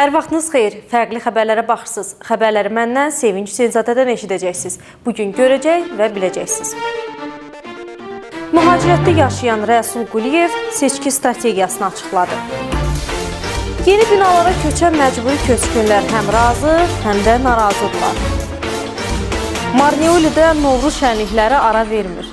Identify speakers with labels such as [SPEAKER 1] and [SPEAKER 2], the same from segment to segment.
[SPEAKER 1] Hər vaxtınız xeyir, fərqli xəbərlərə baxırsınız. Xəbərləri məndən Sevinç Hüseynzadədən eşidəcəksiniz. Bugün görəcək və biləcəksiniz. Mühacirətdə yaşayan Rəsul Quliyev seçki strategiyasını açıqladı. Yeni binalara köçən məcburi köçkünlər həm razı, həm də narazıdırlar. Marneolidə Novruz şənlikləri ara vermir.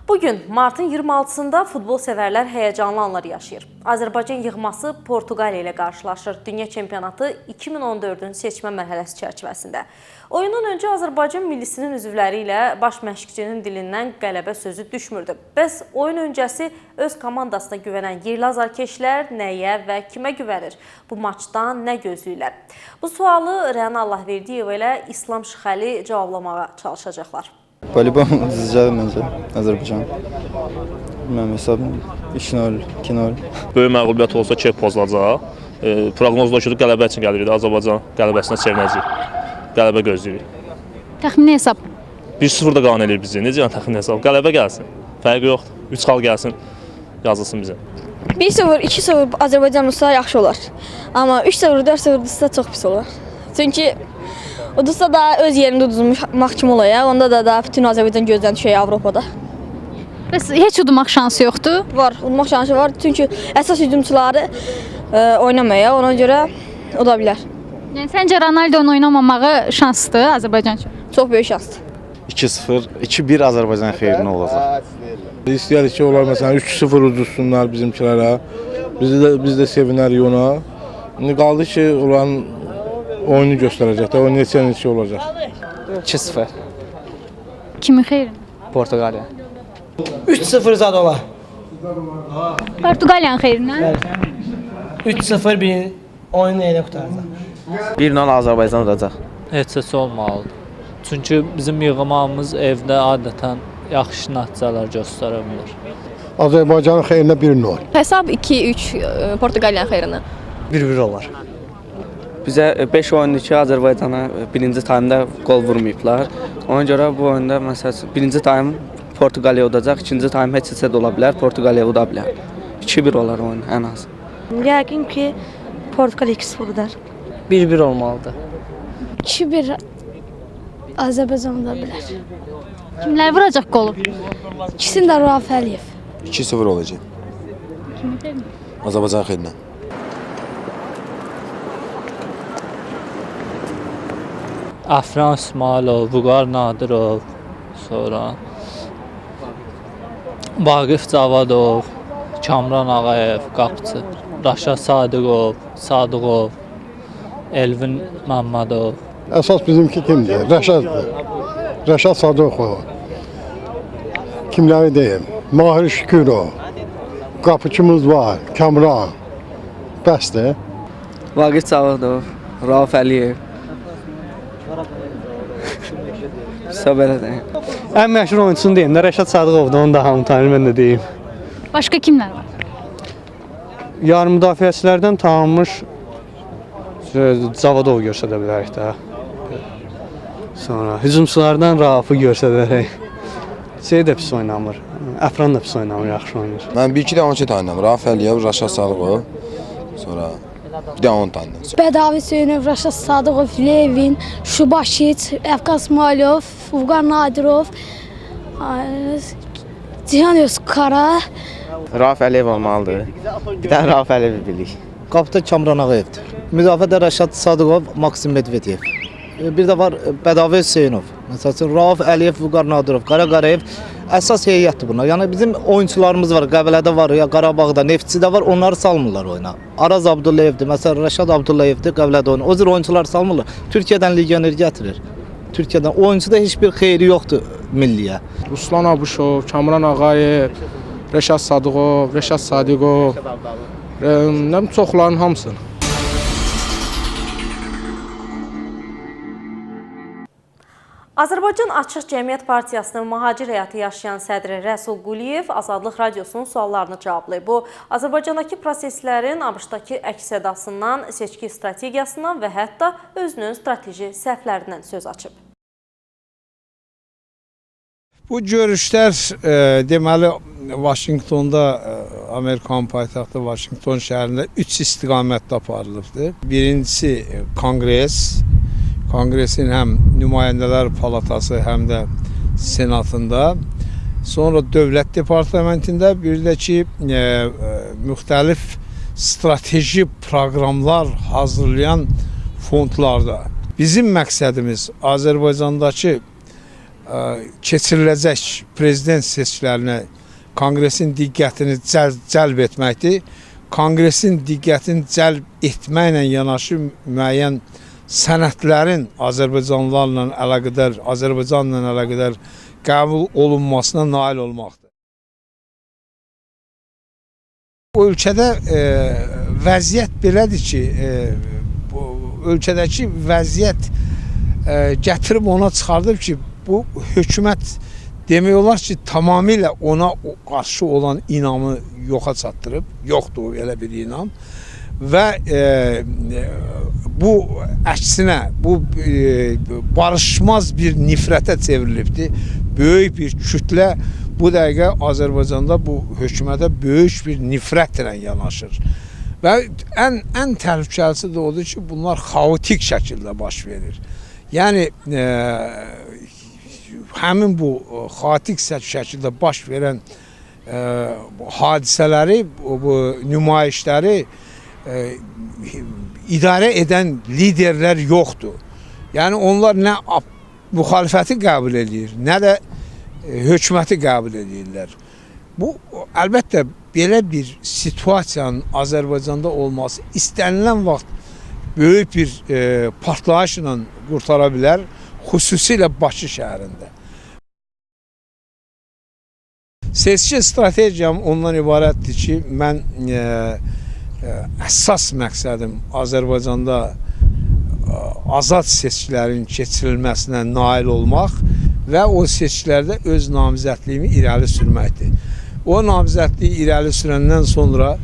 [SPEAKER 1] Bugün martın 26-sında futbol sevərlər həyəcanlı anlar yaşayır. Azərbaycan yığması Portuqaliya ilə qarşılaşır Dünya Çempionatı 2014-ün seçmə mərhələsi çərçivəsində. Oyundan öncə Azərbaycan millisinin üzvləri ilə baş məşqçinin dilindən qələbə sözü düşmürdü. Bəs oyun öncəsi öz komandasına güvənən yerli azarkeşlər nəyə və kimə güvənir? Bu maçdan nə gözləyirlər? Bu sualı Rəna Allahverdiyeva ilə İslam Şıxəli cevablamağa çalışacaqlar.
[SPEAKER 2] По-любому udacaq məncə Azərbaycan. Bilməm, hesabım 3-0, 2-0.
[SPEAKER 3] Böyük məğlubiyyət olsa keyf pozulacaq. Proqnozda ki, qələbə üçün gəlirik. Azərbaycan qələbəsinə sevinəcəyik. Qələbə gözləyirik.
[SPEAKER 4] Təxmini hesab?
[SPEAKER 3] 1-0 da qane eləyir bizi. Necə yəni təxmini hesab? Qələbə gəlsin. Fərqi yoxdur. 3 xal gəlsin, yazılsın bizə.
[SPEAKER 5] 1-0, 2-0 Azərbaycan olsa yaxşı olar. Amma 3-0, 4-0 uduzsa çox pis olar. Çünki uduzsa da öz yerində uduzmaq kimi olar, onda da daha bütün Azərbaycan gözdən düşək Avropada.
[SPEAKER 4] Bəs heç udmaq şansı yoxdur?
[SPEAKER 5] Var, udmaq şansı var. Çünki əsas hücumçuları oynamaya, ona görə uda bilər.
[SPEAKER 4] Yəni səncə Ronaldo'nun oynamamağı şansdır Azərbaycan üçün?
[SPEAKER 5] Çox böyük şansdır.
[SPEAKER 6] 2-0, 2-1 Azərbaycan xeyrinə olacaq.
[SPEAKER 7] İstəyirik ki, onlar məsələn 3-0 uduzsunlar bizimkilərə. Biz də sevinərik ona. İndi qaldı ki, onların oyunu göstərəcək də, o neçə-neçə olacaq.
[SPEAKER 8] 2-0.
[SPEAKER 4] Kimin xeyrinə?
[SPEAKER 8] Portuqaliya.
[SPEAKER 9] 3-0 zad olar.
[SPEAKER 4] Portuqaliyanın xeyrinə?
[SPEAKER 9] 3-0 bir oyunu elə qurtaracaq.
[SPEAKER 8] 1-0 Azərbaycan udacaq.
[SPEAKER 10] Heç olmalıdır. Çünki bizim yığmamız evdə adətən yaxşı nəticələr göstərə bilir.
[SPEAKER 11] Azərbaycanın xeyrinə 1-0.
[SPEAKER 5] Hesab 2-3 Portuqaliyanın xeyrinə.
[SPEAKER 8] 1-1 olar. Bizə 5 oyundur ki, Azərbaycana birinci taymda qol vurmayıblar. Ona görə bu oyunda məsəl birinci taym Portuqaliya udacaq, ikinci taym heç də ola bilər, Portuqaliya uda bilər. 2-1 olar oyun ən az.
[SPEAKER 12] Yəqin ki, Portuqaliya 2-0 udar.
[SPEAKER 9] 1-1 olmalıdır.
[SPEAKER 13] 2-1 Azərbaycan uda bilər.
[SPEAKER 4] Kimlər vuracaq qolu?
[SPEAKER 13] İkisini də Rauf Əliyev.
[SPEAKER 14] 2-0 olacaq.
[SPEAKER 4] Kimin xeyrinə?
[SPEAKER 14] Azərbaycan xeyrinə.
[SPEAKER 10] Əfran İsmailov, Vüqar Nadirov, sonra Vaqif Cavadov, Kamran Ağayev, qapıçı, Rəşad Sadıqov, Sadıqov, Elvin Məmmədov.
[SPEAKER 11] Əsas bizimki kimdir? Rəşaddır. Rəşad Sadıqov. Kimləri deyim? Mahir Şükürov, qapıçımız var, Kamran. Bəsdir.
[SPEAKER 8] Vaqif Cavadov, Rauf Əliyev.
[SPEAKER 15] Ən məşhur oyunçusunu deyim də, Rəşad Sadıqovdur, onu da hamı tanıyır, mən də deyim.
[SPEAKER 4] Başqa kimlər var?
[SPEAKER 15] Yarım müdafiəçilərdən tanınmış Cavadov göstərə bilərik də. Sonra hücumçulardan Rauf'u göstərərək. Şey də pis oynamır, Əfran da pis oynamır, yaxşı oynayır.
[SPEAKER 14] Mən bir-iki də 12 tanıyıram, Rauf Əliyev, Rəşad Sadıqov, sonra bir də 10 tanıyıram.
[SPEAKER 13] Bədavi Hüseynov, Rəşad Sadıqov, Levin, Şubaşiç, Əfqan İsmailov, Vüqar Nadirov, Cihan Özkara.
[SPEAKER 8] Rauf Əliyev olmalıdır. Bir də Rauf Əliyevi bilirik.
[SPEAKER 16] Qapıda Kamran Ağayevdir. Müdafiədə Rəşad Sadıqov, Maksim Medvedev. Bir də var Bədavi Hüseynov. Məsəl üçün Rauf Əliyev, Vüqar Nadirov, Qara Qarayev əsas heyətdir bunlar. Yəni bizim oyunçularımız var, Qəbələdə var, ya Qarabağda, Neftçidə var, onları salmırlar oyuna. Araz Abdullayevdir, məsələn Rəşad Abdullayevdir, Qəbələdə oynayır. O cür oyunçuları salmırlar. Türkiyədən legioner gətirir. Türkiyədən oyunçuda heç bir xeyri yoxdur milliyə.
[SPEAKER 7] Ruslan Abuşov, Kamran Ağayev, Rəşad Sadıqov, Rəşad Sadiqov, çoxların hamısı.
[SPEAKER 1] Azərbaycan Açıq Cəmiyyət Partiyasının mühacir həyatı yaşayan sədri Rəsul Quliyev Azadlıq Radiosunun suallarını cavablayıb. Bu, Azərbaycandakı proseslərin ABŞ-dakı əks-sədasından, seçki strategiyasından və hətta özünün strateji səhvlərindən söz açıb.
[SPEAKER 17] Bu görüşlər deməli Vaşinqtonda, Amerikanın paytaxtı Vaşinqton şəhərində 3 istiqamətdə aparılıbdır. Birincisi Konqres, Konqresin həm Nümayəndələr Palatası, həm də Senatında, sonra Dövlət Departamentində, bir də ki, müxtəlif strateji proqramlar hazırlayan fondlarda. Bizim məqsədimiz Azərbaycandakı keçiriləcək prezident seçkilərinə Konqresin diqqətini cəlb etməkdir. Konqresin diqqətini cəlb etməklə yanaşı müəyyən sənədlərin Azərbaycanlılarla əlaqədar, Azərbaycanla əlaqədar qəbul olunmasına nail olmaqdır. O ölkədə vəziyyət belədir ki, bu ölkədəki vəziyyət gətirib ona çıxardıb ki, bu hökumət demək olar ki, tamamilə ona qarşı olan inamı yoxa çatdırıb, yoxdur elə bir inam və bu əksinə, bu barışmaz bir nifrətə çevrilibdir. Böyük bir kütlə bu dəqiqə Azərbaycanda bu hökumətə böyük bir nifrətlə yanaşır. Və ən təhlükəlisi də odur ki, bunlar xaotik şəkildə baş verir. Yəni, həmin bu xaotik şəkildə baş verən hadisələri, bu nümayişləri idarə edən liderlər yoxdur. Yəni, onlar nə müxalifəti qəbul edir, nə də hökuməti qəbul edirlər. Bu, əlbəttə, belə bir situasiyanın Azərbaycanda olması istənilən vaxt böyük bir partlayışla qurtara bilər, xüsusilə Bakı şəhərində. Seçki strategiyam ondan ibarətdir ki, mən əsas məqsədim Azərbaycanda azad seçkilərin keçirilməsinə nail olmaq və o seçkilərdə öz namizədliyimi irəli sürməkdir. O namizədliyi irəli sürəndən sonra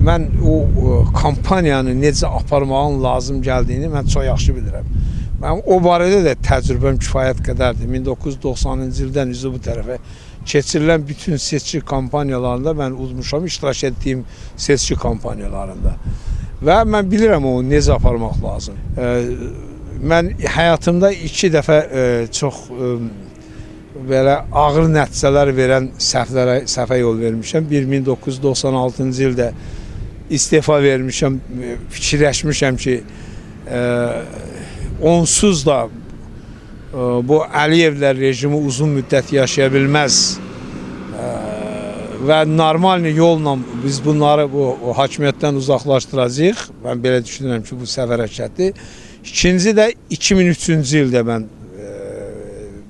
[SPEAKER 17] mən o kampaniyanı necə aparmağın lazım gəldiyini mən çox yaxşı bilirəm. Mənim o barədə də təcrübəm kifayət qədərdir. 1990-cı ildən üzü bu tərəfə keçirilən bütün seçki kampaniyalarında mən udmuşam, iştirak etdiyim seçki kampaniyalarında. Və mən bilirəm onu necə aparmaq lazım. Mən həyatımda 2 dəfə çox belə ağır nəticələr verən səhvə yol vermişəm. Bir 1996-cı ildə istefa vermişəm, fikirləşmişəm ki, onsuz da bu Əliyevlər rejimi uzun müddət yaşaya bilməz və normal yolla biz bunları bu hakimiyyətdən uzaqlaşdıracağıq. Mən belə düşünürəm ki, bu səhv hərəkətdir. İkinci də 2003-cü ildə mən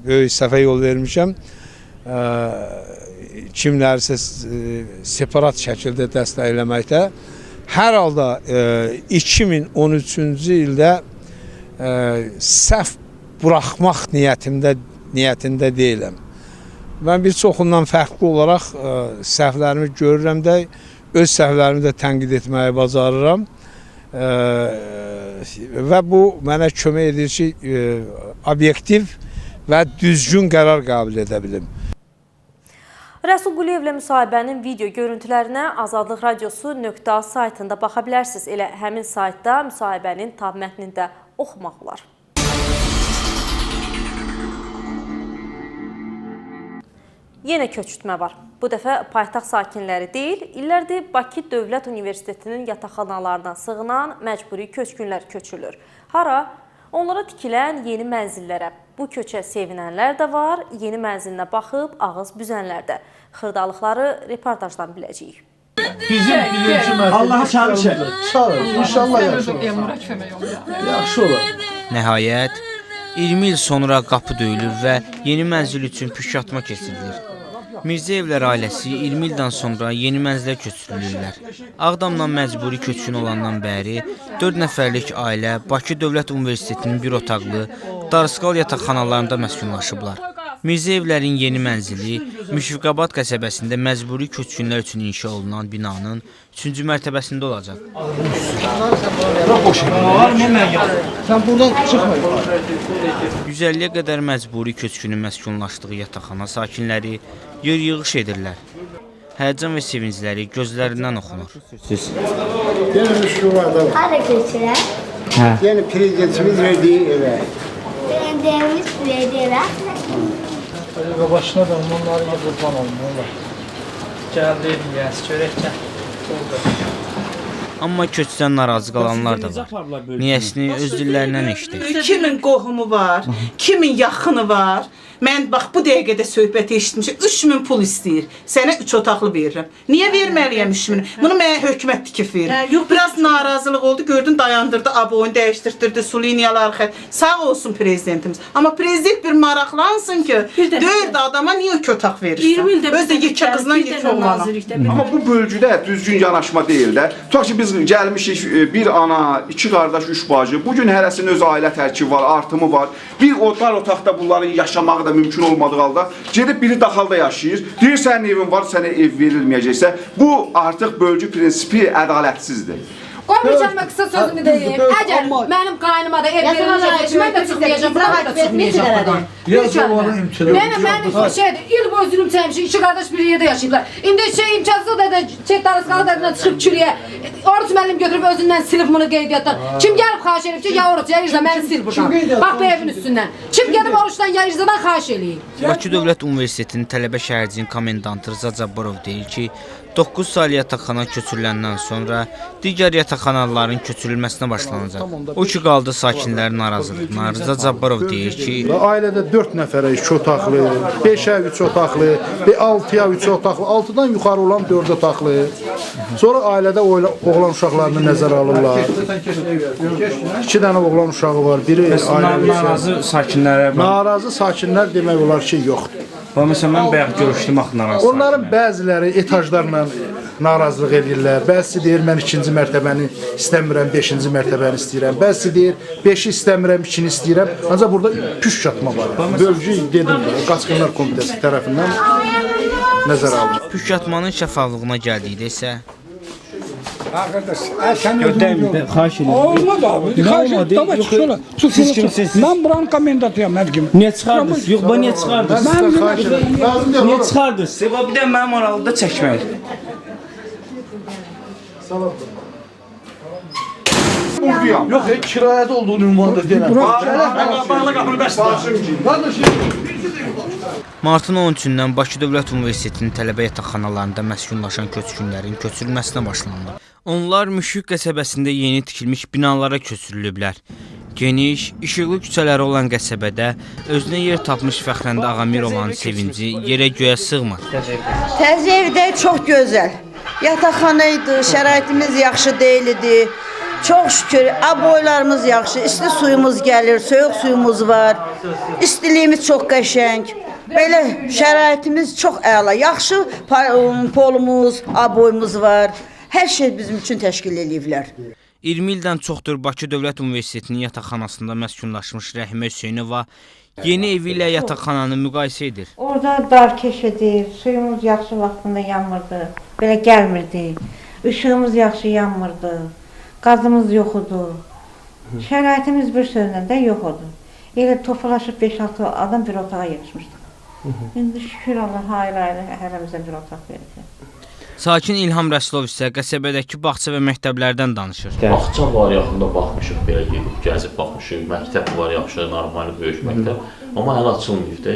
[SPEAKER 17] böyük səhvə yol vermişəm. Kimlərsə separat şəkildə dəstəkləməkdə. Hər halda 2013-cü ildə səhv buraxmaq niyyətində deyiləm. Mən bir çoxundan fərqli olaraq səhvlərimi görürəm də, öz səhvlərimi də tənqid etməyi bacarıram. Və bu mənə kömək edir ki, obyektiv və düzgün qərar qəbul edə bilim.
[SPEAKER 1] Rəsul Quliyevlə müsahibənin video görüntülərinə Azadlıq Radiosu.az saytında baxa bilərsiniz. Elə həmin saytda müsahibənin tam mətnini də oxumaq olar. Yenə köçürtmə var. Bu dəfə paytaxt sakinləri deyil, illərdir Bakı Dövlət Universitetinin yataqxanalarına sığınan məcburi köçkünlər köçürülür. Hara? Onlara tikilən yeni mənzillərə. Bu köçə sevinənlər də var, yeni mənzilinə baxıb ağız büzənlər də. Xırdalıqları reportajdan biləcəyik.
[SPEAKER 18] Bizim birinci mərtəbə. Allaha çağırır çək. Çağırır. İnşallah yaxşı olar. Yaxşı olar.
[SPEAKER 19] Nəhayət, 20 il sonra qapı döyülür və yeni mənzil üçün püşkatma keçirilir. Mirzəyevlər ailəsi 20 ildən sonra yeni mənzilə köçürülürlər. Ağdamdan məcburi köçkün olandan bəri 4 nəfərlik ailə Bakı Dövlət Universitetinin bir otaqlı Darısqal yataqxanalarında məskunlaşıblar. Mirzəyevlərin yeni mənzili Müşfiqabad qəsəbəsində məcburi köçkünlər üçün inşa olunan binanın 3-cü mərtəbəsində olacaq.
[SPEAKER 18] Sən buradan çıxma.
[SPEAKER 19] 150-yə qədər məcburi köçkünün məskunlaşdığı yataqxana sakinləri yer yığış edirlər. Həyəcan və sevincləri gözlərindən oxunur.
[SPEAKER 11] Yenə Müşfiqabada.
[SPEAKER 13] Hara köçürəm?
[SPEAKER 11] Yəni prezidentimiz verdiyi evə.
[SPEAKER 13] Prezidentimiz verdiyi evə.
[SPEAKER 9] Başına da onları qurban olun. Gəldi, gəl, görək gəl. Oldu.
[SPEAKER 19] Amma köçdən narazı qalanlar da var. Niyəsini öz dillərindən eşitdik.
[SPEAKER 20] Kimin qohumu var, kimin yaxını var. Mən bax bu dəqiqədə söhbəti eşitmişəm. 3000 pul istəyir. Sənə 3 otaqlı verirəm. Niyə verməliyəm 3000? Bunu mənə hökumət tikib verir. Yox, biraz narazılıq oldu. Gördün dayandırdı, aboyunu dəyişdirtdirdi, su liniyaları xət. Sağ olsun prezidentimiz. Amma prezident bir maraqlansın ki, 4 adama niyə 2 otaq verirsən? Öz də yekə qızla yekə oğlana.
[SPEAKER 21] Amma bu bölgüdə düzgün yanaşma deyil də. Tutaq ki, biz gəlmişik bir ana, 2 qardaş, 3 bacı. Bugün hərəsinin öz ailə tərkibi var, artımı var. Bir dar otaqda bunların yaşamağı da mümkün olmadığı halda gedib biri daxalda yaşayır. Deyir sənin evin var, sənə ev verilməyəcəksə, bu artıq bölgü prinsipi ədalətsizdir.
[SPEAKER 22] Qoy bir kəlmə qısa sözümü deyim. Əgər mənim qaynıma da ev verilməyəcək, mən də çıxmayacağam, bura da çıxmayacağam buradan. Bir kəlmə. Mənim şeydir, il boyu zülüm çəkmişik, 2 qardaş bir yerdə yaşayıblar. İndi şey imkansız da Çetdarısqalı dərdindən çıxıb küləyə. Oruç müəllim götürüb özündən silib bunu qeydiyyatdan. Kim gəlib xahiş edib ki, ya Oruç, ya İrza, məni sil buradan. Bax bu evin üstündən. Kim gedib Oruçdan, ya İrzadan xahiş eləyib.
[SPEAKER 19] Bakı Dövlət Universitetinin tələbə şəhərciyinin komendantı Rıza Cabbarov deyir ki, 9 saylı yataqxana köçürüləndən sonra digər yataqxanaların köçürülməsinə başlanacaq. O ki qaldı sakinlərin narazılığına. Rıza Cabbarov deyir ki,
[SPEAKER 23] ailədə 4 nəfərə 2 otaqlı, 5-ə 3 otaqlı, 6-ya 3 otaqlı, 6-dan yuxarı olan 4 otaqlı. Sonra ailədə oğlan uşaqlarını nəzərə alırlar. 2 dənə oğlan uşağı var, biri ailədə.
[SPEAKER 8] Narazı sakinlərə
[SPEAKER 23] narazı sakinlər demək olar ki, yoxdur.
[SPEAKER 8] Məsələn, mən bayaq görüşdüm axı narazı.
[SPEAKER 23] Onların bəziləri etajlarla narazılıq edirlər. Bəzisi deyir, mən 2-ci mərtəbəni istəmirəm, 5-ci mərtəbəni istəyirəm. Bəzisi deyir, 5-i istəmirəm, 2-ni istəyirəm. Ancaq burada püşk atma var. Bölgü dedim, Qaçqınlar Komitəsi tərəfindən nəzərə alınır.
[SPEAKER 19] Püşk atmanın şəffaflığına gəldikdə isə
[SPEAKER 18] Xahiş edirəm.
[SPEAKER 24] Olmaz abi. Xahiş edirəm. Çıx
[SPEAKER 8] Siz kimsiniz?
[SPEAKER 24] Mən buranın komendantıyam hər kim.
[SPEAKER 8] Niyə çıxardınız? Yox, bu niyə çıxardınız? Niyə çıxardınız? Bir də mənim aralıda çəkmək.
[SPEAKER 23] Salam.
[SPEAKER 21] Buradayam.
[SPEAKER 18] Yox, kirayədə olduğun ünvanda deyirəm.
[SPEAKER 21] Bağla qapını bəs.
[SPEAKER 19] Martın 13-dən Bakı Dövlət Universitetinin tələbə yataqxanalarında məskunlaşan köçkünlərin köçürülməsinə başlanılıb. Onlar Müşfiq qəsəbəsində yeni tikilmiş binalara köçürülüblər. Geniş, işıqlı küçələri olan qəsəbədə özünə yer tapmış Fəxrəndə Ağamirovanın sevinci yerə göyə sığmır.
[SPEAKER 25] Təzə evdə çox gözəl. Yataqxana idi, şəraitimiz yaxşı deyildi. Çox şükür, aboylarımız yaxşı, isti suyumuz gəlir, soyuq suyumuz var. İstiliyimiz çox qəşəng. Belə şəraitimiz çox əla. Yaxşı polumuz, aboyumuz var. Hər şey bizim üçün təşkil eləyiblər.
[SPEAKER 19] 20 ildən çoxdur Bakı Dövlət Universitetinin yataqxanasında məskunlaşmış Rəhimə Hüseynova yeni evi ilə yataqxananı müqayisə edir.
[SPEAKER 26] Orada dar keş idi, suyumuz yaxşı vaxtında yanmırdı, belə gəlmirdi. İşığımız yaxşı yanmırdı, qazımız yox idi. Şəraitimiz bir sözlə də yox idi. Elə tofalaşıb 5-6 adam bir otağa yığışmışdıq. İndi şükür Allaha ayrı-ayrı hərəmizə bir otaq verdi.
[SPEAKER 19] Sakin İlham Rəsulov isə qəsəbədəki bağça və məktəblərdən danışır.
[SPEAKER 27] Bağça var, yaxında baxmışıq, belə gedib, gəzib baxmışıq, məktəb var, yaxşı, normal, böyük məktəb. Amma hələ açılmayıb da,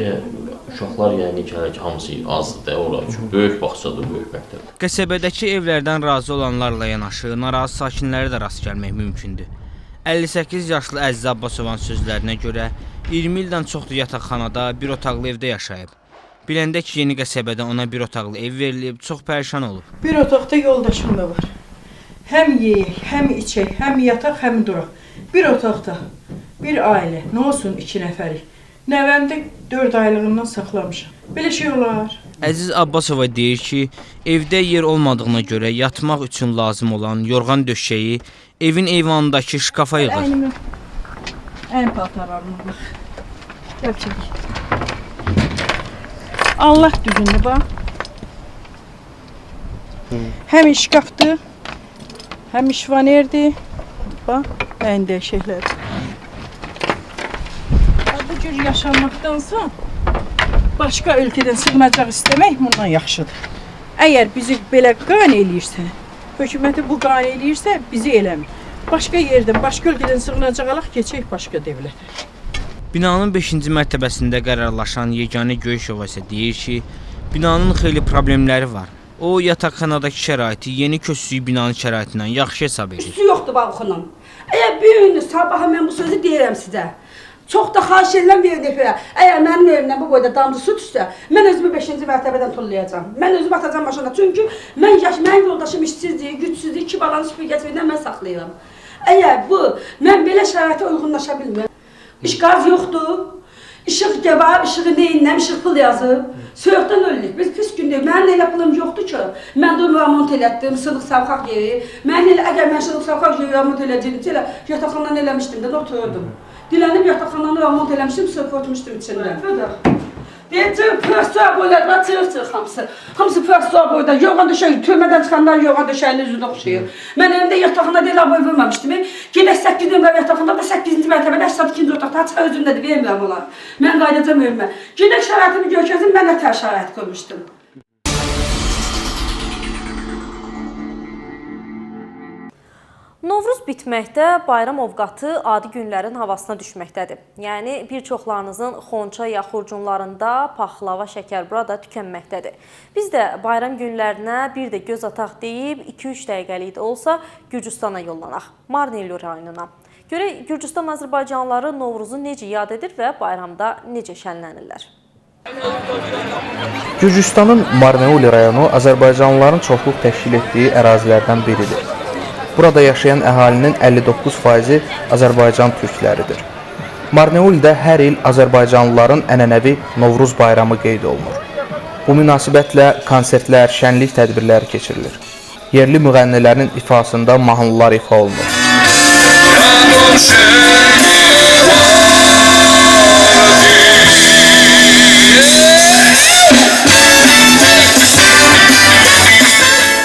[SPEAKER 27] uşaqlar yəni ki, hələ ki, hamısı azdır da ora üçün. Böyük bağçadır, böyük məktəb.
[SPEAKER 19] Qəsəbədəki evlərdən razı olanlarla yanaşı, narazı sakinlərə də rast gəlmək mümkündür. 58 yaşlı Əziz Abbasovanın sözlərinə görə 20 ildən çoxdur yataqxanada bir otaqlı evdə yaşayıb. Biləndə ki, yeni qəsəbədə ona bir otaqlı ev verilib, çox pərişan olub.
[SPEAKER 28] Bir otaqda yoldaşım da var. Həm yeyək, həm içək, həm yataq, həm duraq. Bir otaqda, bir ailə, nə olsun 2 nəfərik. Nəvəm də 4 aylığından saxlamışam. Belə şey olar.
[SPEAKER 19] Əziz Abbasova deyir ki, evdə yer olmadığına görə yatmaq üçün lazım olan yorğan döşəyi evin eyvanındakı şkafa yığır.
[SPEAKER 28] Ən paltarlarımı bax. Gəl çək. Allah düzündür, bax. Həm şkafdır, həm şivanerdir. Bax, bəyin dəyişəkləri. Bu cür yaşanmaqdansa başqa ölkədən sığınacaq istəmək bundan yaxşıdır. Əgər bizi belə qane eləyirsə, hökuməti bu qane eləyirsə, bizi eləmir. Başqa yerdən, başqa ölkədən sığınacaq alaq, keçək başqa dövlətə.
[SPEAKER 19] Binanın 5-ci mərtəbəsində qərarlaşan Yeganə Göyüşova isə deyir ki, binanın xeyli problemləri var. O, yataqxanadakı şəraiti yeni köçdüyü binanın şəraitindən yaxşı hesab edir.
[SPEAKER 2] Üstü yoxdur balkonun. Əgər bir günü sabaha mən bu sözü deyirəm sizə. Çox da xahiş edirəm verin efirə. Əgər mənim evimdən bu boyda damcı su düşsə, mən özümü 5-ci mərtəbədən tullayacağam. Mən özümü atacağam maşına. Çünki mənim yoldaşım işsizdir, gücsüzdür, iki balanı süpürgəsi ilə mən saxlayıram. Əgər bu, mən belə şəraitə uyğunlaşa bilmirəm. Qaz yoxdur, işıq var, işığı neyinləm, işıq pul yazıb. Soyuqdan ölürük, biz pis gündəyik. Mənim elə pulum yoxdur ki, mən də onu remont elətdim, sınıq savxaq yeri. Mənim elə, əgər mən sınıq savxaq yeri remont eləcəydim, elə yataqxanadan eləmişdim də, otururdum. Dilənib yataqxananı remont eləmişdim, sırf oturmuşdum içində. Deyir, pırasığa boylar var, cırıq-cırıq hamısı. Hamısı pırasığa boyda, yorğan döşək, türmədən çıxanlar yorğan döşəyinin üzünə oxşayır. Mən evimdə yataqxana deyil, aboy vurmamışdım. Gedək 8 nömrə yataqxanada da 8-ci mərtəbədə, 82-ci otaqda, açıq özümdədir, vermirəm onlar. Mən qayıdacam evimə. Gedək şəraitimi görkəzim, mən nə tər şərait qoymuşdum.
[SPEAKER 1] Novruz bitməkdə, bayram ovqatı adi günlərin havasına düşməkdədir. Yəni, bir çoxlarınızın xonça ya xurcunlarında paxlava, şəkərbura da tükənməkdədir. Biz də bayram günlərinə bir də göz ataq deyib, 2-3 dəqiqəlik də olsa Gürcüstana yollanaq, Marneuli rayonuna. Görək, Gürcüstan azərbaycanlıları Novruzu necə yad edir və bayramda necə şənlənirlər?
[SPEAKER 3] Gürcüstanın Marneuli rayonu azərbaycanlıların çoxluq təşkil etdiyi ərazilərdən biridir. Burada yaşayan əhalinin 59%-i Azərbaycan türkləridir. Marneulidə hər il azərbaycanlıların ənənəvi Novruz bayramı qeyd olunur. Bu münasibətlə konsertlər, şənlik tədbirləri keçirilir. Yerli müğənnilərin ifasında mahnılar ifa olunur.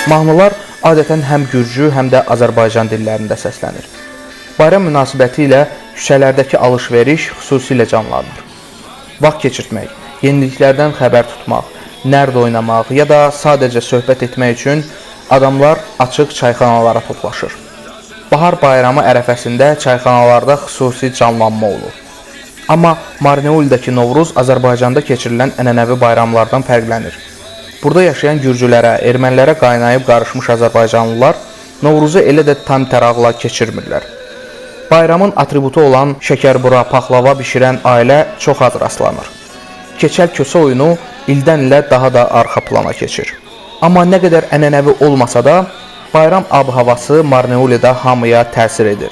[SPEAKER 3] Mahnılar adətən həm gürcü, həm də Azərbaycan dillərində səslənir. Bayram münasibəti ilə küçələrdəki alış-veriş xüsusilə canlanır. Vaxt keçirtmək, yeniliklərdən xəbər tutmaq, nərd oynamaq ya da sadəcə söhbət etmək üçün adamlar açıq çayxanalara toplaşır. Bahar bayramı ərəfəsində çayxanalarda xüsusi canlanma olur. Amma Marneuldəki Novruz Azərbaycanda keçirilən ənənəvi bayramlardan fərqlənir. Burada yaşayan gürcülərə, ermənilərə qaynayıb qarışmış azərbaycanlılar Novruzu elə də tam təraqla keçirmirlər. Bayramın atributu olan şəkərbura, paxlava bişirən ailə çox az rastlanır. Keçəl kösə oyunu ildən ilə daha da arxa plana keçir. Amma nə qədər ənənəvi olmasa da, bayram ab-havası Marneulidə hamıya təsir edir.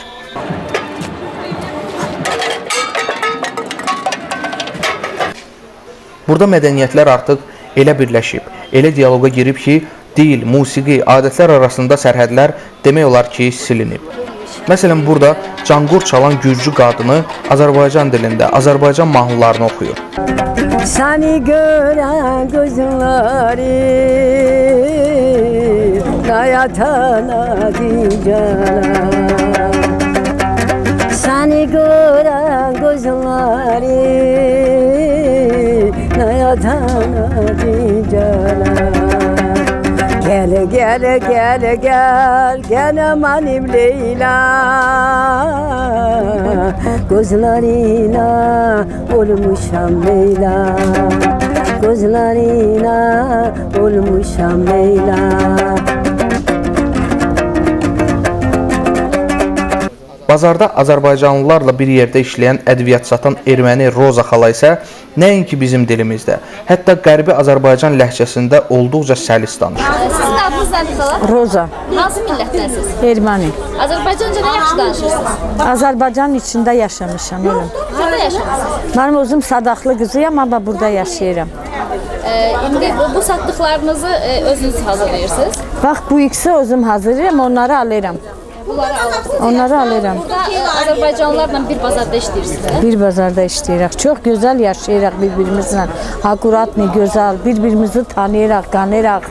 [SPEAKER 3] Burada mədəniyyətlər artıq elə birləşib, elə dialoqa girib ki, dil, musiqi, adətlər arasında sərhədlər demək olar ki, silinib. Məsələn, burada canqur çalan gürcü qadını Azərbaycan dilində, Azərbaycan mahnılarını oxuyur.
[SPEAKER 4] Səni görən gözləri dayatana diyəcələr. Səni görən gözləri dayatana diyəcələr. Gel gel gel gel gel benim Leyla, gözlerine olmuşam Leyla, gözlerine olmuşam Leyla.
[SPEAKER 3] Bazarda azərbaycanlılarla bir yerdə işləyən ədviyyat satan erməni Roza xala isə nəinki bizim dilimizdə, hətta qərbi Azərbaycan ləhcəsində olduqca səlis danışır.
[SPEAKER 5] Sizin adınız nədir xala?
[SPEAKER 6] Roza.
[SPEAKER 5] Hansı millətdənsiniz?
[SPEAKER 6] Erməni.
[SPEAKER 5] Azərbaycanca nə yaxşı danışırsınız?
[SPEAKER 6] Azərbaycanın içində yaşamışam.
[SPEAKER 5] Burada yaşamışsınız?
[SPEAKER 6] Mənim özüm Sadaqlı qızıyam, amma burada yaşayıram.
[SPEAKER 5] İndi bu satdıqlarınızı özünüz hazırlayırsınız?
[SPEAKER 6] Bax, bu ikisi özüm hazırlayıram, onları alıram.
[SPEAKER 5] Bunları alırsınız.
[SPEAKER 6] Onları alıram.
[SPEAKER 5] Burada Azərbaycanlılarla bir bazarda işləyirsiniz.
[SPEAKER 6] Bir bazarda işləyirik. Çox gözəl yaşayırıq bir-birimizlə. Akkuratni, gözəl, bir-birimizi tanıyırıq, qanırıq.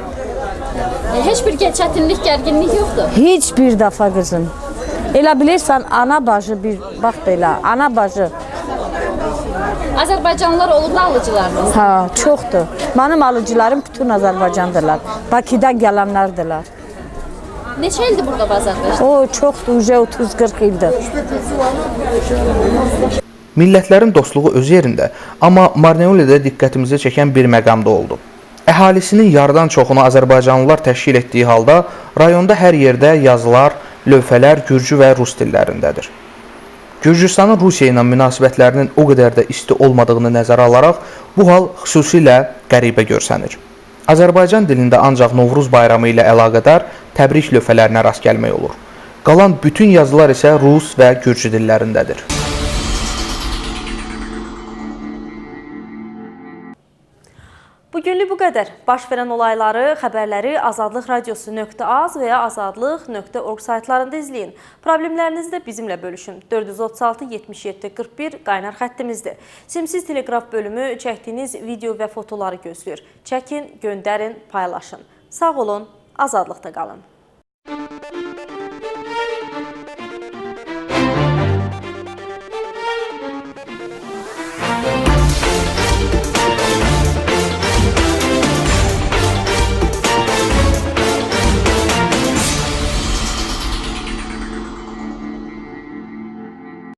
[SPEAKER 5] Heç bir çətinlik, gərginlik yoxdur.
[SPEAKER 6] Heç bir dəfə qızım. Elə bilirsən, ana bacı bir, bax belə, ana bacı.
[SPEAKER 5] Azərbaycanlılar olur da alıcılarınız?
[SPEAKER 6] Ha, çoxdur. Mənim alıcılarım bütün Azərbaycandırlar. Bakıdan gələnlərdirlər.
[SPEAKER 5] Neçə ildir burada bazarda işləyir?
[SPEAKER 6] O, çoxdur, 30-40 ildir.
[SPEAKER 3] Millətlərin dostluğu öz yerində, amma Marneolidə diqqətimizi çəkən bir məqam da oldu. Əhalisinin yarıdan çoxunu Azərbaycanlılar təşkil etdiyi halda rayonda hər yerdə yazılar, lövhələr gürcü və rus dillərindədir. Gürcüstanın Rusiya ilə münasibətlərinin o qədər də isti olmadığını nəzərə alaraq bu hal xüsusilə qəribə görsənir. Azərbaycan dilində ancaq Novruz bayramı ilə əlaqədar təbrik lövhələrinə rast gəlmək olur. Qalan bütün yazılar isə rus və gürcü dillərindədir.
[SPEAKER 1] Bugünlük bu qədər. Baş verən olayları, xəbərləri Azadlıq Radiosu.az və ya azadlıq.org saytlarında izləyin. Problemlərinizi də bizimlə bölüşün. 436 77 41 qaynar xəttimizdir. Simsiz teleqraf bölümü çəkdiyiniz video və fotoları gözləyir. Çəkin, göndərin, paylaşın. Sağ olun, azadlıqda qalın.